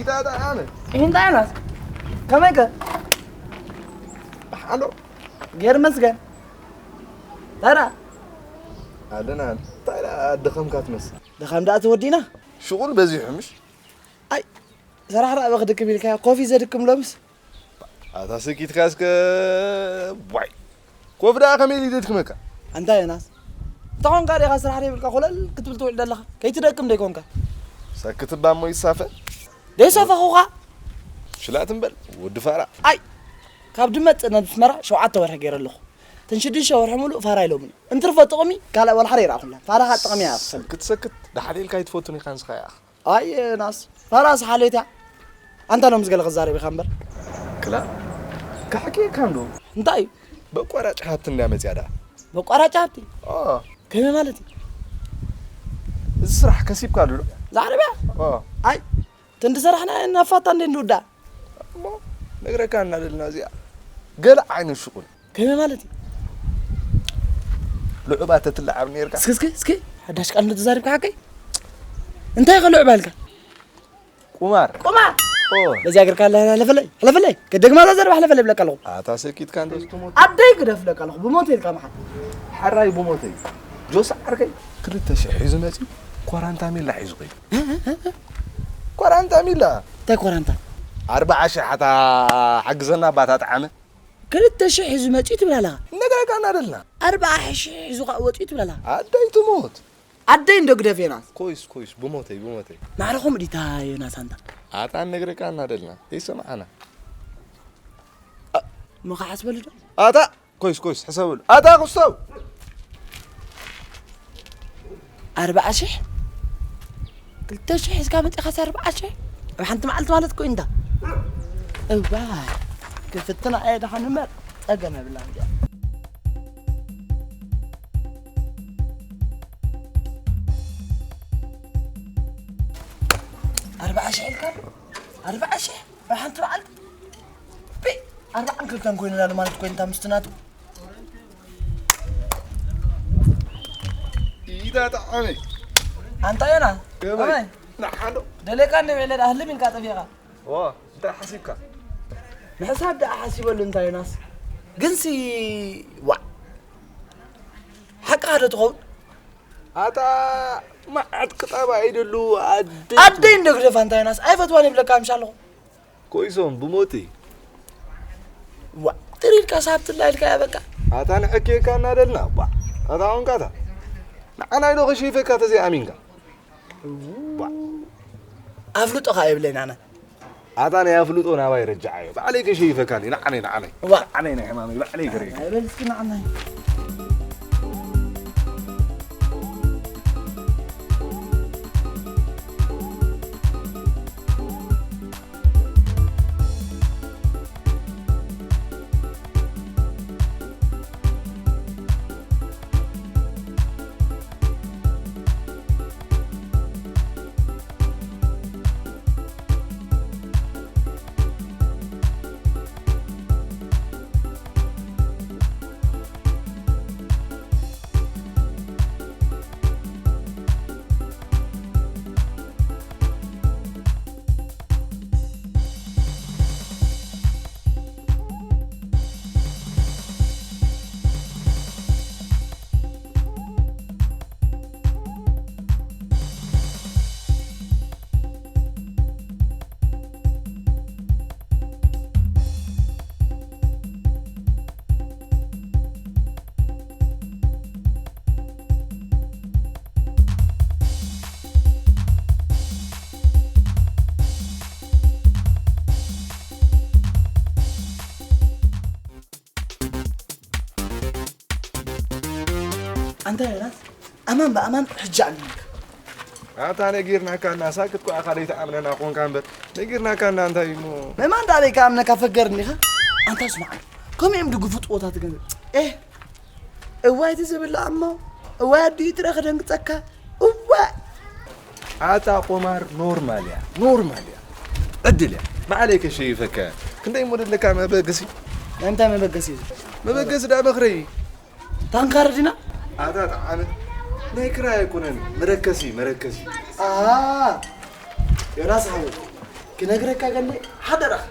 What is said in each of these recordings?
እንታይ ደኣ ኣነ? እንታይ ናት? ከመይ ከ? ኣሎ። ገይር መስገን። ታራ። ኣለና። እንታይ ደኣ ድኸምካ ትመስል? ድኻም ደኣ ተወዲና? ሽቑል በዚሑ ምሽ? ኣይ፣ ሰራሕ ደኣ በክድክም ኢልካ፣ ኮፊ ዘድክም ሎምስ? ኣታ ሰኪትካ እስከ ዋይ። ኮፍ ደኣ ከመይ ኢሉ ይደድክመካ? ኣንታ ዮናስ፣ እንተ ኾንካ ዲኻ ስራሕ ዘይብልካ ኮለል ክትብል ትውዕል ዘለኻ? ከይትደክም ደይኮንካ? ሰክት እባ እሞ ይሳፈ። ደይሳፈኹኻ? ሽላት እምበል፣ ወዲ ፋራ። ኣይ፣ ካብ ድመጽእ ናብ ኣስመራ ሸውዓተ ወርሒ ገይረ ኣለኹ። እተን ሽዱሽተ ወርሒ ሙሉእ ፋራ ኢሎምኒ። እንትርፎ ጥቕሚ ካልእ ወላ ሓደ ይረኣኹላ። ፋራ ኻኣ ጥቕሚ እያ ትፈልጥ። ሰክት፣ ሰክት። ደሓር ኢልካ ኣይትፈቱን ኢኻ ንስኻ ኢኻ። ኣይ ናስ፣ ፋራስ ሓሌት እያ። ኣንታ ሎም ዝገለ ክዛረብ ኢኻ እምበር። ክላ፣ ክሓኪ ኢልካ እንዶ። እንታይ እዩ? በቋራጭ ሃብቲ እንዳ መጽያ ደኣ። በቋራጭ ሃብቲ? ኦ። ከመይ ማለት እዩ? እዚ ስራሕ ከሲብካ ኣሎ ዶ? ዛዕረብያ? ኦ። ኣይ፣ ተንዲ ሰራሕና ናፋታ እንደ ንውዳ። እሞ ነግረካ እናደልና እዚኣ ገለ ዓይነት ሽቁል። ከመይ ማለት እዩ? ልዑባ ተትለዓብ ነይርካ። እስኪ፣ እስኪ፣ እስኪ፣ ሓዳሽ ቃል እንተተዛሪብካ ሓቀይ? እንታይ ኢኻ ልዑባ ኢልካ? ቁማር። ቁማር? ኦ። በዚያ እግርካ ኣለ-፣ ኣለፈለይ፣ ኣለፈለይ። ከደግማ እዛ ዘረባ ኣለፈለይ ብለካ ኣለኹ። ኣታ ሰኪትካ እንዶ ዝትሞት። ኣደይ ግደፍ ብለካ ኣለኹ። ብሞት ኢልካ መሓል። ሓራይ ብሞተይ። ጆስ ዓርከይ ክልተ ሽሕ ሒዙ መጺኡ ኳራንታ ሚላ ሒዙ ከይዱ። እ፣ እ፣ እ፣ እ። ኳራንታ ሚላ። እንታይ ኳራንታ? ኣርብዓ ሽሕ ኣታ ሓግዘና ኣባታ ጠዓመ። ክልተ ሽሕ ሒዙ መጺኡ ትብል ኣለኻ? እነግረካ እናደልና። ኣርብዓ ሽሕ ሒዙ ኸኣ ወጺኡ ትብል ኣለኻ? ኣደይ ትሞት። ኣደይ እንዶ ግደፍ ዮናስ። ኮይስ፣ ኮይስ፣ ብሞተይ፣ ብሞተይ። ማዕረ ከምኡ ዲታ ዮናስ ኣንታ። ኣታ እነግረካ እናደልና። ዘይሰምዓና። እ፣ እሞ ክሓስበሉ ዶ? ኣታ፣ ኮይስ፣ ኮይስ፣ ሕሰበሉ። ኣታ ክስቶ። ኣርብዓ ሽሕ? ክልተ ሽሕ ሒዝካ መጺኻስ ኣርብዓ ሽሕ? ኣብ ሓንቲ መዓልቲ ማለት እኮ እዩ እንዳ። እዋይ፣ ክፍትና እየ ደሓን እምበር፣ ጸገም የብላን እዚኣ። ኣርብዓ ሽሕ ኢልካ ኣሎ? ኣርብዓ ሽሕ ኣብ ሓንቲ መዓልቲ? ፒ! ኣርብዓን ክልተን ኮይኑና ማለት ኮይንታ ምስቲ ናቱ። ኢዳ ጠዓመ። ኣንታ ዮና፣ ከመይ? ከመይ? ንሓዶ። ደሌካ እንደ ውዕለ ደኣ ህልም ኢልካ ጠፊእኻ። ዋ፣ እንታይ ሓሲብካ? ምሕሳብ ደኣ ሓሲበሉ እንታይ ዮናስ? ግንሲ፣ ዋዕ። ሓቅኻ ዶ ትኸውን? ኣታ መዓት ክጣባ ኣይደሉ ኣደ ኣደይ እንዶ ግደፋ እንታይ ዮናስ? ኣይፈትዋን ይብለካ ምሻ ኣለኹ። ኮይሶም ብሞተይ። ዋ፣ ጥሪልካ ሳብትላ ኢልካ እያ በቃ። ኣታ ንሕክየካ እናደልና፣ ባ፣ ኣታ ኾንካ እታ። ንዓና ኢዶ ኸሽይፈካ ተዘይኣሚንካ። ባ። ኣፍልጦ ኸኣ የብለይን ኣነ። ኣታ ናይ ኣፍልጦ ናባይ ረጃዓዮ። ባዕለይ ከሽይፈካኒ፣ ንዓነይ፣ ንዓነይ። ዋ። ንዓነይ ናይ ሕማመይ፣ ባዕለይ ከርእየካ። ኣይበል እስኪ ንዓነይ። ኣንታ ዮናስ፣ ኣማን ብኣማን ሕጂ ኣሚንካ። ኣታ ነጊርናካ እና ሳክት ኳ ኣኻ ደይትኣምነና ኮንካ እምበር፣ ነጊርናካ እና እንታይ እሞ? መማን ዳ ደይካ ኣምነካ ፈገርኒ ኢኻ? ኣንታ ስማዕ፣ ከምኡ እዮም ድግፉጥ ቦታ ትገንዘብ። ኤህ፣ እዋይ እቲ ዝብላዕ እሞ፣ እዋይ ኣዲኡ ጥረ ክደንግጸካ፣ እዋይ። ኣታ ቁማር ኖርማል እያ፣ ኖርማል እያ። ዕድል እያ። ባዕለይ ከሸይፈካ። ክንደይ እሞ ደለካ መበገሲ? እንታይ መበገሲ እዩ? መበገሲ ዳ መኽረይ። ታንካ ረዲና? ኣታ ጠዓመ። ናይ ክራይ ኣይኮነን፣ መረከሲ፣ መረከሲ። ኣሃ። ዮናስ ሓወይ። ይነግረካ ገለ ሓደራኻ፣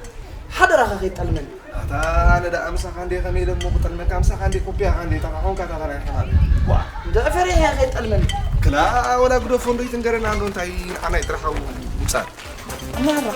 ሓደራኻ ከይጠልመኒ። ኣታ ኣነ ደኣ ምሳኻ እንዴ ከመይ ኢለ እሞ ክጠልመካ? ምሳኻ እንዴ ኮፒያኻ እንዴ ተኻኾንካ ታታ ናይ ሕማም። ዋ፣ እንደ ፈሪሐ ከይጠልመኒ። ክላ ወላ ግደፎ እንዶ ይትንገረና እንዶ እንታይ ንዓናይ ጥራሕ ምጻእ። እናራ።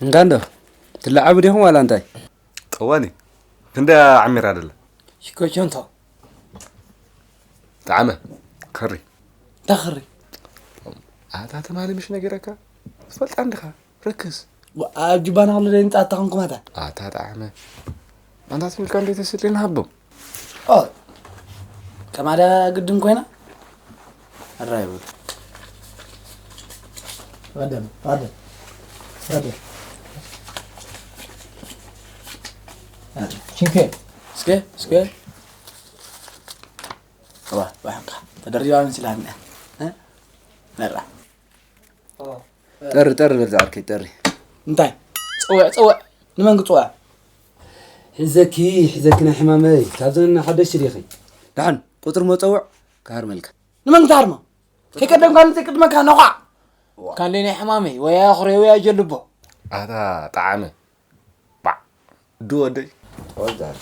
እንጋንዶ ትለዓቡ ዲኹም ዋላ እንታይ? ቀዋሊ ክንደይ ዓሚራ ደላ? ሽኮቸንቶ ጣዕመ ከሪ እንታይ ከሪ? ኣታ ትማሊ ምሽ ነገረካ? ትፈልጣ እንድኻ? ረክስ። ዋ፣ ኣብ ጅባና ከሎ ደይ ንጻት ተኸንኩማታ። ኣታ ጣዕመ። ኣንታ ትብልካ እንዴ ተስልጥና ሃቦም? ኦ፣ ከማዳ ግድን ኮይና? ኣራይ በል። ቀደም፣ ቀደም፣ ቀደም። ኣረ፣ ሽንኬ። እስከ፣ እስከ። ዋ፣ ባሕካ። ተደሪባ መስላትና። እ? ነራ። ጠሪ፣ ጠሪ በል ዝዓርከይ፣ ጠሪ። እንታይ? ጽውዕ፣ ጽውዕ። ንመን ክጽውዕ? ሒዘኪ፣ ሒዘኪ ናይ ሕማመይ። ካብዘን ሓደሽቲ ዲኺ? ደሓን፣ ቁጽሪ መጸውዕ ክሃርመልካ። ንመን ክትሃርሞ? ከይቀደምካ ንዘይ ቅድመካ ነዃዕ። ካለይ ናይ ሕማመይ፣ ወይ ኣኹሬ ወይ ኣጀልቦ። ኣታ ጣዕመ። ባዕ፣ ዱ ወደይ። ተወዛር።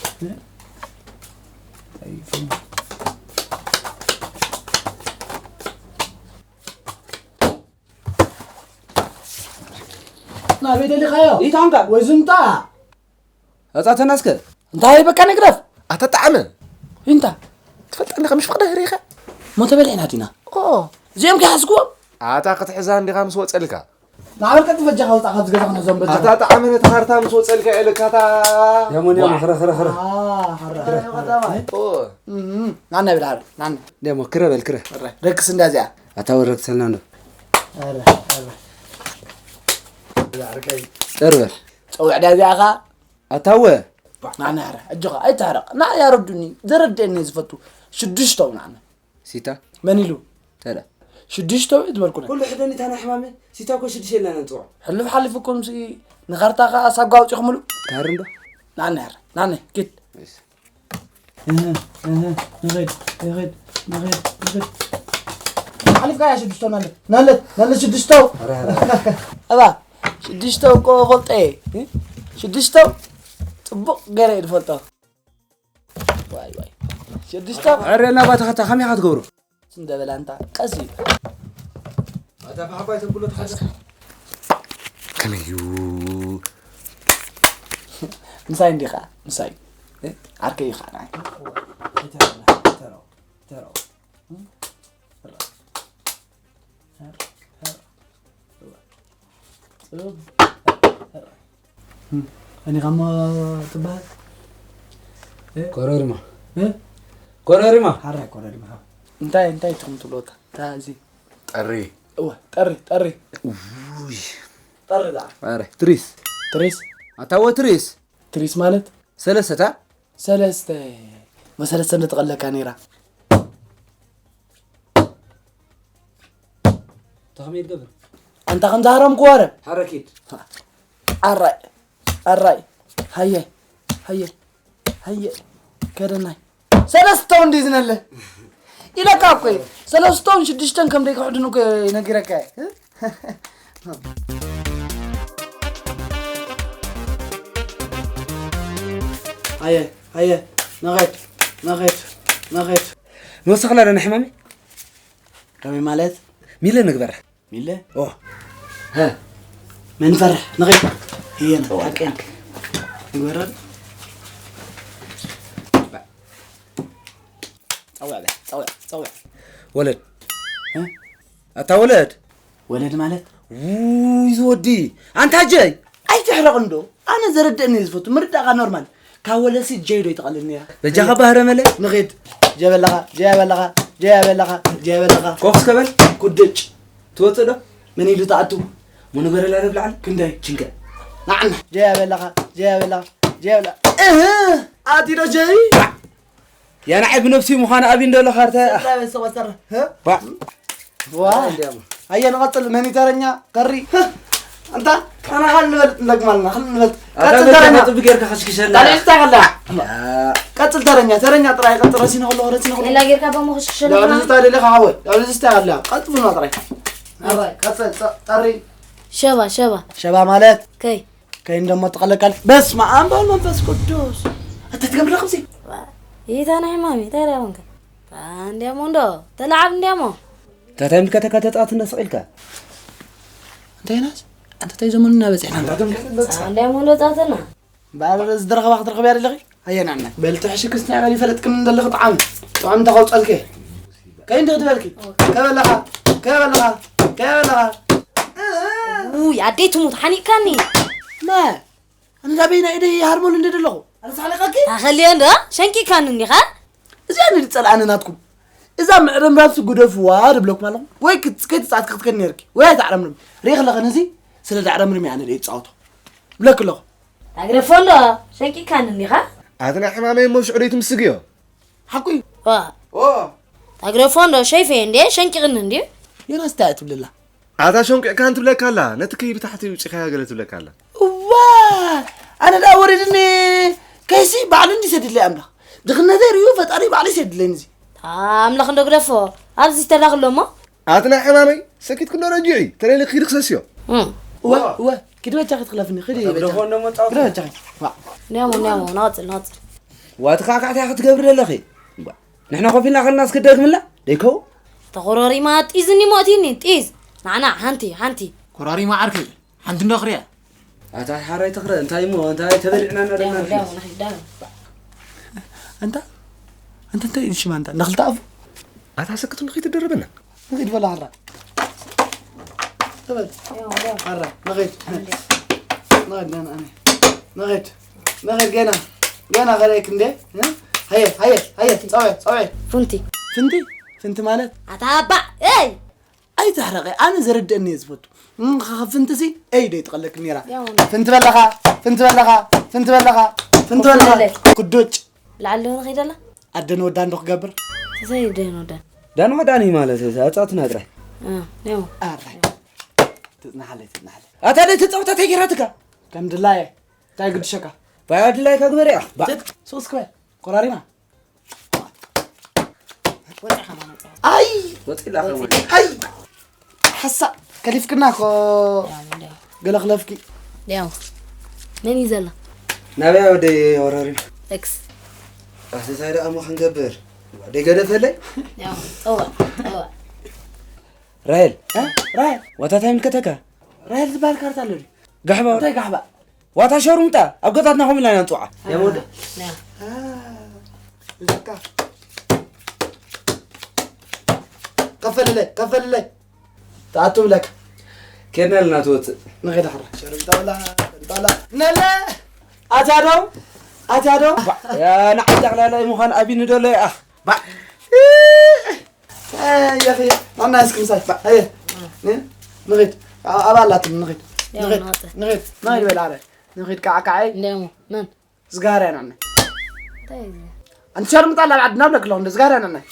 ናበይ ደሊኻዮ? ኢታንካ። ወይ ዝምጣ። ኣጻተና እስከ። እንታይ በቃ ንግደፍ። ኣታ ጣዕመ። እንታ። ትፈልጠኒ ከም ሽፍቕ ደህሪ ኢኻ። ሞ ተበሊዕና ዲና? ኦ። እዚኦም ከይሓዝኩዎም? ኣታ ክትሕዛ እንዲኻ ምስ ወጸልካ። ንዓበል ቀልጢፍ በጃኻ ውጻእ ካብዚ ገዛ ክንሕዞም በጃኻ። ኣታ ጣዕመ ነቲ ካርታ ምስ ወጸልካ ኢለካ ኣታ። ያሞ፣ ያሞ፣ ዋ። ኽረ፣ ኽረ፣ ኽረ። ኣ፣ ኽረ። ኦ። እም፣ ናነ ብድሓር፣ ናነ። ደሞ ክረ በል፣ ክረ። ኽረ። ረክስ እንዳ እዚኣ። ኣታ ወረክሰልና እንዶ። ኧረ፣ ኧረ። ዛዕርከይ። ጠር በል። ጸውዕ ዳ እዚኣ ኸኣ። ኣታወ። ናና፣ ኧረ፣ ኣጆኻ፣ ኣይትሕረቕ። ና ያረዱኒ፣ ዘረድአኒ ዝፈቱ። ሽዱሽተው ናና። ሲታ? መን ኢሉ? ተዳ። ሽዱሽተው እዩ ዝበልኩ። ኩሉ ሕደኒ እታ ናይ ሕማመይ። ሲታ እኮ ሽዱሽተ ኢልና ኢና ንጽውዖ። ሕሉፍ ሓሊፉ እኮ ምስኡ ንኻርታ ኸኣ ሳጓ ኣውጺኹምሉ። ካር እንዶ? ናና፣ ኧረ፣ ናና፣ ኪድ። እሺ። እህ፣ እህ፣ ንኸይድ፣ ንኸይድ፣ ንኸይድ፣ ንኸይድ። ሓሊፍካያ ሽዱሽተው ናለት፣ ናለት፣ ናለት ሽዱሽተው። ኧረ፣ ኧረ። እባ፣ ሽዱሽተው እኮ ፈልጠ እየ። እ? ሽዱሽተው ጽቡቕ ገይረ እየ ዝፈልጦ። ዋይ፣ ዋይ። ሽዱሽተው። ኧረ፣ ናባትኻ እታ ከመይ ኢኻ ትገብሮ? ስንደበላ እንታ ቀስ ኢሉ። ኣታ ብዓባይ ተንኩሎ ተሓዘ። ከመይ እዩ? ምሳይ እንዲኻ፣ ምሳይ። እ? ዓርከይ ኢኻ ንዓይ። ተረው፣ ተረው፣ ተረው። እ? ተረው። ተረው፣ ተረው። ጽቡቕ። ተረው። እም፣ ከኒኻ እሞ ትበሃል? እ? ኮረሪማ። እ? ኮረሪማ። ሓራይ ኮረሪማ። እንታይ፣ እንታይ ትኹም ትብሎ እታ፣ እታ እዚ? ጠሪ። እወ፣ ጠሪ፣ ጠሪ። ውይ። ጠሪ ደኣ። ኣረ፣ ትሪስ። ትሪስ? ኣታ ወ ትሪስ? ትሪስ ማለት? ሰለስተ እታ? ሰለስተ። መሰለስተ እንደ ተቐለካ ነይራ። ተኸመይ ትገብር? ኣንታ ከም ዝሃረምኩ ወረ። ሓረኪት። ኣራይ፣ ኣራይ። ሃየ፣ ሃየ፣ ሃየ። ከደናይ። ሰለስተውን እንዲ ዝነለ። ኢለካ እኮ እዩ። ሰለስተውን ሽዱሽተን ከም ደይክሕድኑ እኮ ነጊረካ እየ። ሃየ፣ ሃየ። ነኸድ፣ ነኸድ፣ ነኸድ። ንወስኽላ ዶ ንሕማሚ? ከመይ ማለት? ሚለ ንግበራ። ሚለ? ኦ። ሀ። መን ፈርሕ? ንኸድ። ህየን፣ ጸዋዕ። ሓቀን። ንግበራ። ጸውዕ በል፣ ጸውዕ፣ ጸውዕ። ወለድ። እ? ኣታ ወለድ። ወለድ ማለት? ውይ ዝወዲ ኣንታ ጀይ ኣይትሕረቕ እንዶ። ኣነ ዘረድእኒ እየ ዝፈቱ ምርዳእካ ኖርማል። ካብ ወለሲ ጀይ ዶ ይተቐልኒ እያ? በጃኻ ባህረ መለ። ንኺድ። ጀበለኻ ጀበለኻ ጀበለኻ ጀበለኻ ኮፍ እስከ በል። ኩድጭ። ትወፅእ ዶ? መን ኢሉ ተኣቱ? መን በረላ ዶ ብልዓል? ክንደይ? ችንከ። ናዕና ጀበለኻ ጀበለኻ ጀበለ እህ ኣቲ ዶ ጀይ? ያ ንዓይ ብነብሲ ምዃን ኣብ እንደሎ ካርታ። ሰራ ሰራ ሰራ ባ ዋ። ኣየ ንቐጽል። መን ተረኛ? ከሪ። ኣንታ ኣና ሃል ንበልጥ እንደግማልና ሃል ንበልጥ። ኣታ ቀጽል በቃ ተረኛ። ጽቡቅ ጌርካ ከሽክሸና። ታዲያ እንታይ ከላ? ቀጽል ተረኛ ተረኛ ጥራይ ቀጽል። ረሲነ ከሎ ረሲነ ከሎ። ሌላ ጌርካ በሞ ከሽክሸና። ዳብዚ ታዲያ ለካ ሓወይ ዳብዚ ስታይ ኣላ። ቀጽል ነው ጥራይ። ኣባይ። ቀጽል ጸ- ጠሪ። ሸባ ሸባ። ሸባ ማለት ከይ ከይ እንደሞ ተቐለቃል። በስመ ኣብ ወወልድ ወመንፈስ ቅዱስ። ኣታ ትገብር ዳኽምሲ? ይታ ናይ ሕማሚ ታዲያ ወንከ እንዲያሞ እንዶ ተላዓብ እንዲያሞ። ታታይ ምልከተካ ተጻወት እንደስቕ ኢልካ። እንታይ ናስ? ኣንተ ታይ ዘመንና በጺሕና። እንዲያሞ እንዶ ጻወትና። ባል ዝደረኸባ ክትረኸብ ያደለኺ? ኣየናና? በልቲ ሕሽክስታ ያበል ይፈለጥክን እንደለኺ ጣዓም። ጥዑም ተኸውጸልከ። ከይ እንደ ክትበልኪ? ከበለኻ ከበለኻ ከበለኻ። ውይ ኣደይ ትሙት ሓኒቕካኒ። መ ኣነ ዳበይ ናይ ኢደይ ሃርሞን እንደ ደለኹ ኣነ ሳሕለቀኪ። ታኸልዮ እንዶ ሸንቂካኒ እንዲኻ። እዚኣ ንድጸልኣኒ ናትኩም። እዛ ምዕርምራምሲ ጉደፍዋ ድብለኩም ኣለኹ። ወይ ክት- ከይትጻት ክትከን ነርኪ ወይ ኣይትዕረምርም። ሪኽ ለኸ ነዚ ስለ ዳዕረምርም እያ ኣነ ደይ ጻወቶ ብለክ ኣለኹ። ታግረፎ እንዶ ሸንቂካኒ እንዲኻ። ኣትና ሕማመይ እሞ ሽዑ ደይ ትምስግዮ። ሓቁ እዩ። ዋ ኦ ታግረፎ እንዶ ሸይፈ እንዴ ሸንቂቅኒ እንዴ። ዮናስ እንታይ ትብልላ? ኣታ ሸንቂቅካ እንትብለካ ኣላ ነቲ ከይ ብታሕቲ ውጭኻያ ገለ ትብለካ ኣላ። እዋ ኣነ ደኣ ወሪድኒ። ከይሲ ባዕሉ እንዲ ሰድለይ ኣምላኽ ድኽነተይ ርእዩ ፈጣሪ ባዕሉ ይሰድለኒ እዚ። ኣምላኽ እንዶ ግደፎ። ኣብዚ ተዳኽሎ እሞ ኣትና ሕማመይ ሰኪት ክንዶ ረጅዒ ተለይልክ ሂድ ክሰስዮ። እም። እወ እወ ኪድ በጃኺ ትኽለፍኒ ኺድ በጃኺ። ኪድ በጃኺ። ዋ። ኒያሞ ኒያሞ ናጽል ናጽል። ዋቲ ካዕካዕታ ክትገብሪ ዘለኺ። እምባ። ንሕና ኮፍ ኢልና ከለና እስኪ ደግምልና ደይከው። ተኾራሪማ ጢዝኒ ሞእቲኒ ጢዝ። ናዕና ሓንቲ ሓንቲ። ኮራሪማ ዓርከይ ሓንቲ እንዶ ክሪያ። ኣታ ሓራይ ትኽረ እንታይ እሞ እንታይ ተበሊዕና እና ደማ ዳው ዳው ንኺድ ዳው። ኣንታ ኣንታ እንታይ ኢልሽማ ኣንታ ንኽልተ ኣፉ። ኣታ ሰክቱ ንኺድ ትደረበና። ንኺድ በላ ሓራ። ተበል። ሓራ ንኺድ። ንኺድ ገና ኣነ። ንኺድ ንኺድ ገና ገና ከረይክ እንዴ። ሃየ ሃየ ሃየ ጸውዒ ጸውዒ። ፍንቲ ፍንቲ ፍንቲ ማለት ኣታ ኣባ ኤይ ኣይትሕረቐ ኣነ ዘረድአኒ እየ ዝፈቱ። እም፣ ኸ- ፍንትሲ ኤይ ዶ ይትቐለክ ነይራ። ያው ነው። ፍንቲ በለኻ ፍንቲ በለኻ ፍንቲ በለኻ ፍንቲ በለኻ። ኮፍለለ። ኩዶጭ ላዕሊ ዶ ንኸይደላ? ኣደን ወዳን ዶ ክገብር? ተሰይ ደን ወዳን። ዳን ወዳን እዩ ማለት እዩ፣ ኣጻውትና ጥራይ። እ፣ ያው። ኣራይ ትጽናሓለይ ትጽናሓለይ። ኣታ ደይ ተጻውታ ተጌራትካ። ከም ድላየ እንታይ ግድሸካ? ባይ ኣድላይ ከግበር እያ። ባ- ሶስት ክበል ኮራሪማ። ኣይ ወፂላ ከማን። ኣይ ሓሳ ከሊፍክና ኮ ገለኽለፍኪ። ያው መን እዩ ዘላ? ናበይ ወደይ ወረሪ? ኤክስ ኣሰሳይ ደኣ እሞ ክንገብር ደይ ገደፈለይ። ያው ጸዋ ጸዋ። ራሄል እ? ራሄል ዋታ እንታይ ምልከተካ? ራሄል ዝበሃል ካርታ ኣሎ ድዩ? ጋሕባ እንታይ ጋሕባ? ዋታ ሸርሙጣ ኣብ ገዛትና ከምኡ ኢልና ኢና ንፅውዓ። ያ ወደ ያ እዛካ ከፈልለይ ከፈልለይ። ተኣቱ ብለካ ኬድና ኣለና ትወፅእ። ንኸይድ ሓራ ሸርሙጣ በላ ሸርሙጣ በላ ነለ ኣታዶ ኣታዶ ንዓይ ጠቕላላይ ምዃን ኣቢኒ ደሎ ይኣ ባ ያኺ ኣና እስኪ ምሳይ ባ ኣየ ንኸይድ ኣባላት ንኸይድ ንኸይድ ንኸይድ ንኸይድ በላ ኣረ ንኸይድ ከዓ ከዓ እንዲያሞ መን ዝጋርያ ናናይ እንታይ እዩ? ኣንቲ ሸርሙጣ ላብ ዓድና ብለክለኹ እንደ ዝጋርያ ናናይ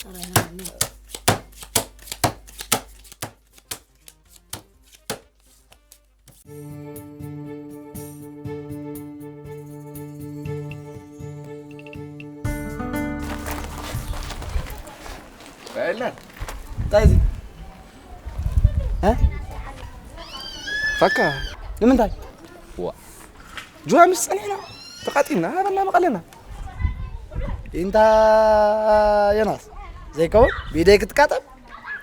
ራይላ እንታይ እዚ እ ፋካ ንምንታይ ዋ ጅዋ ምስ ጸኒሕና ተቃጢልና ሃበና መቐለና። እንታ ዮናስ ዘይከውን ብኢደይ ክትቃጠብ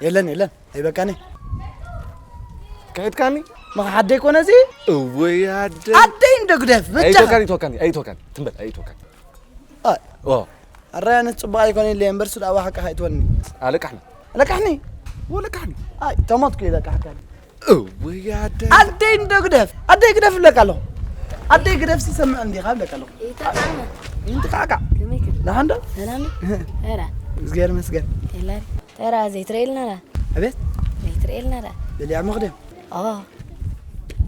የለን የለን ኣይበቃኒ። ክሒድካኒ መኽሓደይ ኮነ እዚ እወይ ኣደ ኣደይ እንደ ግደፍ በጃኻ ኣይቶካኒ ኣይቶካኒ ኣይቶካኒ ትንበል ኣይቶካኒ። ኣይ ኦ ኣራያነት ጽቡቕ ኣይኮነ ኢለ እምበር ሱድ ኣዋ ሓቂ ሃይትወኒ ኣለቃሕኒ ኣለቃሕኒ ወለቃሕኒ ኣይ ተሞትኩ ኢለ ቃሕካኒ እውይ ኣደ ኣደይ እንዶ ግደፍ ኣደይ ግደፍ እብለካ ኣለኹ ኣደይ ግደፍ ሲሰምዕ እንዲኻ እብለካ ኣለኹ ይተጣመ ይንጥቃቃ ከመይ ክል ደሓን ዶ ሰላም ኧረ እዝግሔር መስገን የለን ተራ ዘይትረኤልና ዳ ኣቤት ዘይትረኤልና ዳ ደልያ መኽደም ኦ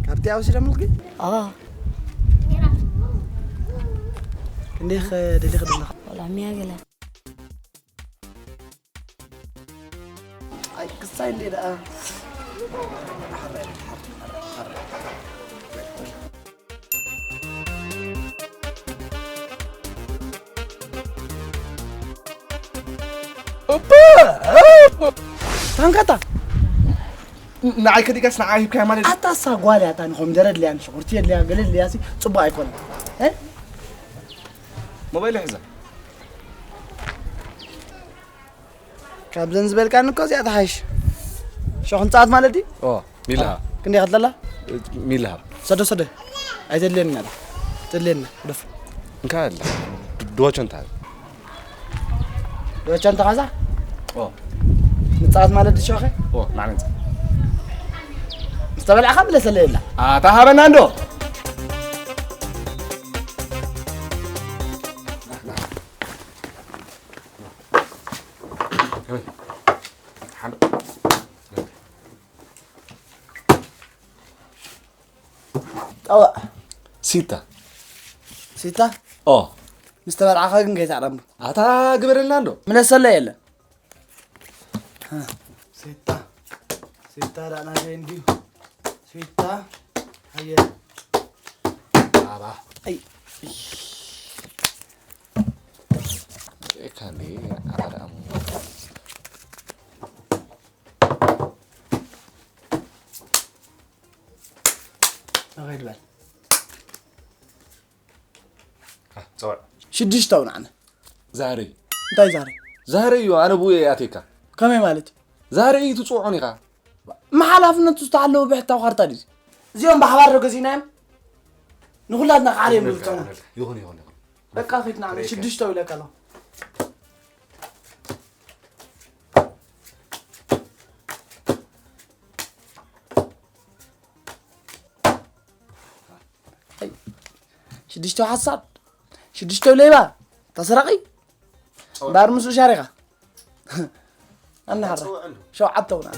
ካብቲ ኣውሲደ ምልኪ ኦ ክንደይ ደሊኺ ደለኻ ወላ ሚያ ገለ ኣይ ክሳይ እንዴ ደኣ ታንካታ ንዓይ ከዲጋስ ንዓ ሂብካያ ማለት ኣታ እሳ ጓል እያ እታ ንኮሚደረ ድልያ ንሽጉርቲ የድልያ ገለ ድልያ ሲ ፅቡቅ ኣይኮነን እ? ሞባይል ሕዛ ካብዘን ዝበልካኒ እኮ እዚኣ ትሓይሽ ሸኹ ንፃት ማለት ድዩ ኦ ሚልሃ ክንደይ ከትለላ ሚልሃ ሰዶ ሰዶ ኣይተድልየኒ ናታ ተድልየኒ ግደፍ እንካ ኣለ ድዋቸው እንታ ድዋቸው እንታ ኻዛ ኦ ንፃት ማለት ድሸኸ ኦ ማዕነ ንፃት ምስ ተበላዕኻ ምለሰለ የላ ኣታ ሃበና እንዶ ጠዋእ ሲታ ሲታ ኦ ምስ ተበልዓኻ ግን ከይትዕረሙ ኣታ ግበረልና እንዶ ምለሰለ የለን ሲታ ሲታ ዳእና ከይ እንዲዩ ሲታ ኣየ ባባ ኣይ ሪኤካ እንዴ ኣታ ደኣ እሞ ኣኸይድ በል ጸዋዕ ሽዱሽተ ኣውናዕና ዛህረይ እንታይ ዛህረይ ዛህረይ እዩ ኣነ ብኡ እየ ኣትየካ ከመይ ማለት እዩ ዛህረይ እዩ ትጽውዖን ኢኻ መሓላፍነቱ ዝተሃለወ ብሕታዊ ካርታ ድዩ እዚኦም ብሓባር ዶ ገዚእናዮም ንኹላትና ቃል እዮም ዝብልካና ይኹን ይኹን ይኹን በቃ ኺድና ኣነ ሽዱሽተ ኢለካ ኣለኹ ሽዱሽተ ሓሳድ ሽዱሽተ ሌባ ተሰራቂ እምበኣር ምስኡ ሻሪኻ ኣናሓራ ሸውዓተ ውና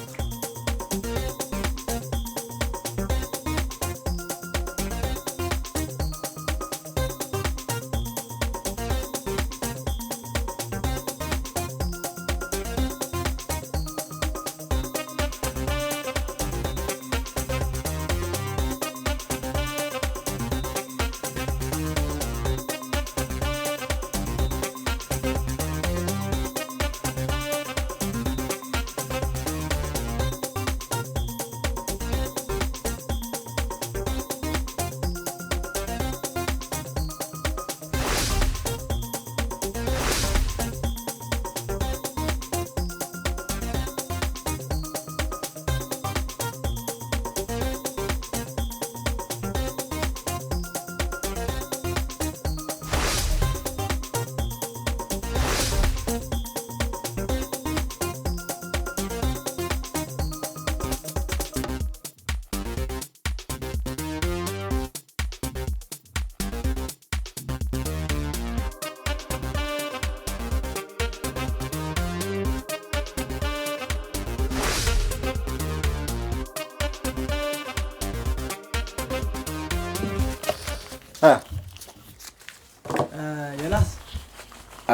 ዮናስ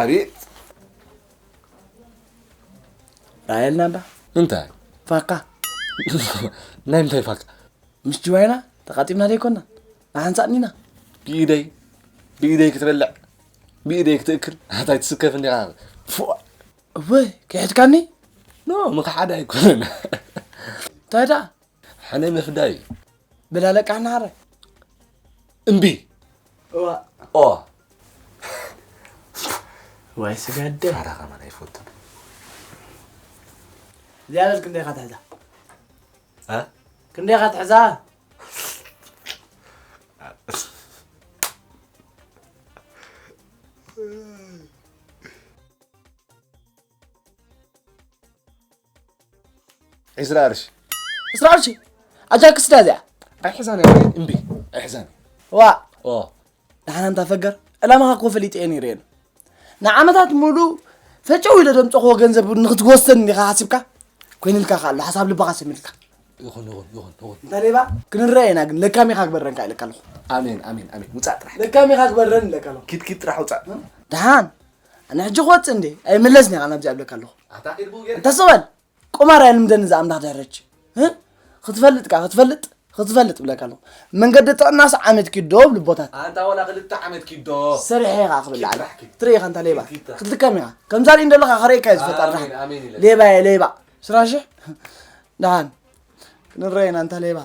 ኣቤት ራየልና እንዳ እንታይ ፋካ ናይ ምንታይ ፋካ ምስ ጅዋይና ተቓጢብና ደይኮና ንሓንሳእ ኒና ብኢደይ ብኢደይ ክትበልዕ ብኢደይ ክትእክል ኣታይ ትስከፍ እንዲኻ ፉዕ እወ ክሕድካኒ ኖ ምኽሓድ ኣይኮነን እንታይ ደኣ ሕነ ምፍዳይ ብላለቃ ናረ እምቢ እዋ ኦ ዋይ ስጋደ ፋራ ከማን ኣይፈቱን እዚኣ በል ክንደይ ኢኻ ትሕዛ እ? ክንደይ ኢኻ ትሕዛ ዒስራ ቅርሺ ዕስራ ቅርሺ ኣጃክስ ዳ እዚኣ? ኣይሕዛን እያ ወይ እምቢ? ኣይሕዛን። ዋ ኦ ንሓና እንታ ፈገር ዕላማኻ እኮ ፈሊጠ እየ ነይረ። ንዓመታት ሙሉ ፈጨው ኢለ ደምፀኽዎ ገንዘብ ንክትወስደኒ ዲኻ ሓሲብካ? ኮይንልካ ከ ኣሎ ሓሳብ ልብኻ ሰሚልካ። ይኹን ይኹን ይኹን ይኹን። እንታ ሌባ ክንረአ ኢና ግን ለካሚኻ ክበረንካ ኢለካ ኣለኹ። ኣሜን ኣሜን ኣሜን። ውፃእ ጥራሕ። ለካሚኻ ክበረን ኢለካ ኣለኹ። ኪድ ኪድ ጥራሕ ውፃእ። ደሓን ኣነ ሕጂ ክወፅእ እንዴ ኣይምለስን ኢኻ ናብዚኣ ብለካ ኣለኹ። ኣታ ኪድ ብኡ ገይርካ። እንተስበል ቁማር ኣየልምደኒ ዝኣምላኽ ድሕረች። ክትፈልጥ ካ ክትፈልጥ ክትፈልጥ ብለካ ኣለኹ። መንገዲ ጥዕናስ ዓመት ኪዶ ብልቦታት ኣንታ ወላ ክልተ ዓመት ኪዶ። ሰሪሐ ኢኻ ክብል ዓለ ጥራሕ ኪድ። ትርኢ ኢኻ እንታ ሌባ ኪድ ጥራሕ። ክትልከም ኢኻ። ከምዛ ርኢ እንደለኻ ከርእየካ እዩ ዝፈጠር ደሓን። ኣሜን ኣሜን ኢለ። ሌባ እየ ሌባ። ስራሽሕ ደሓን ክንረአና እንታ ሌባ።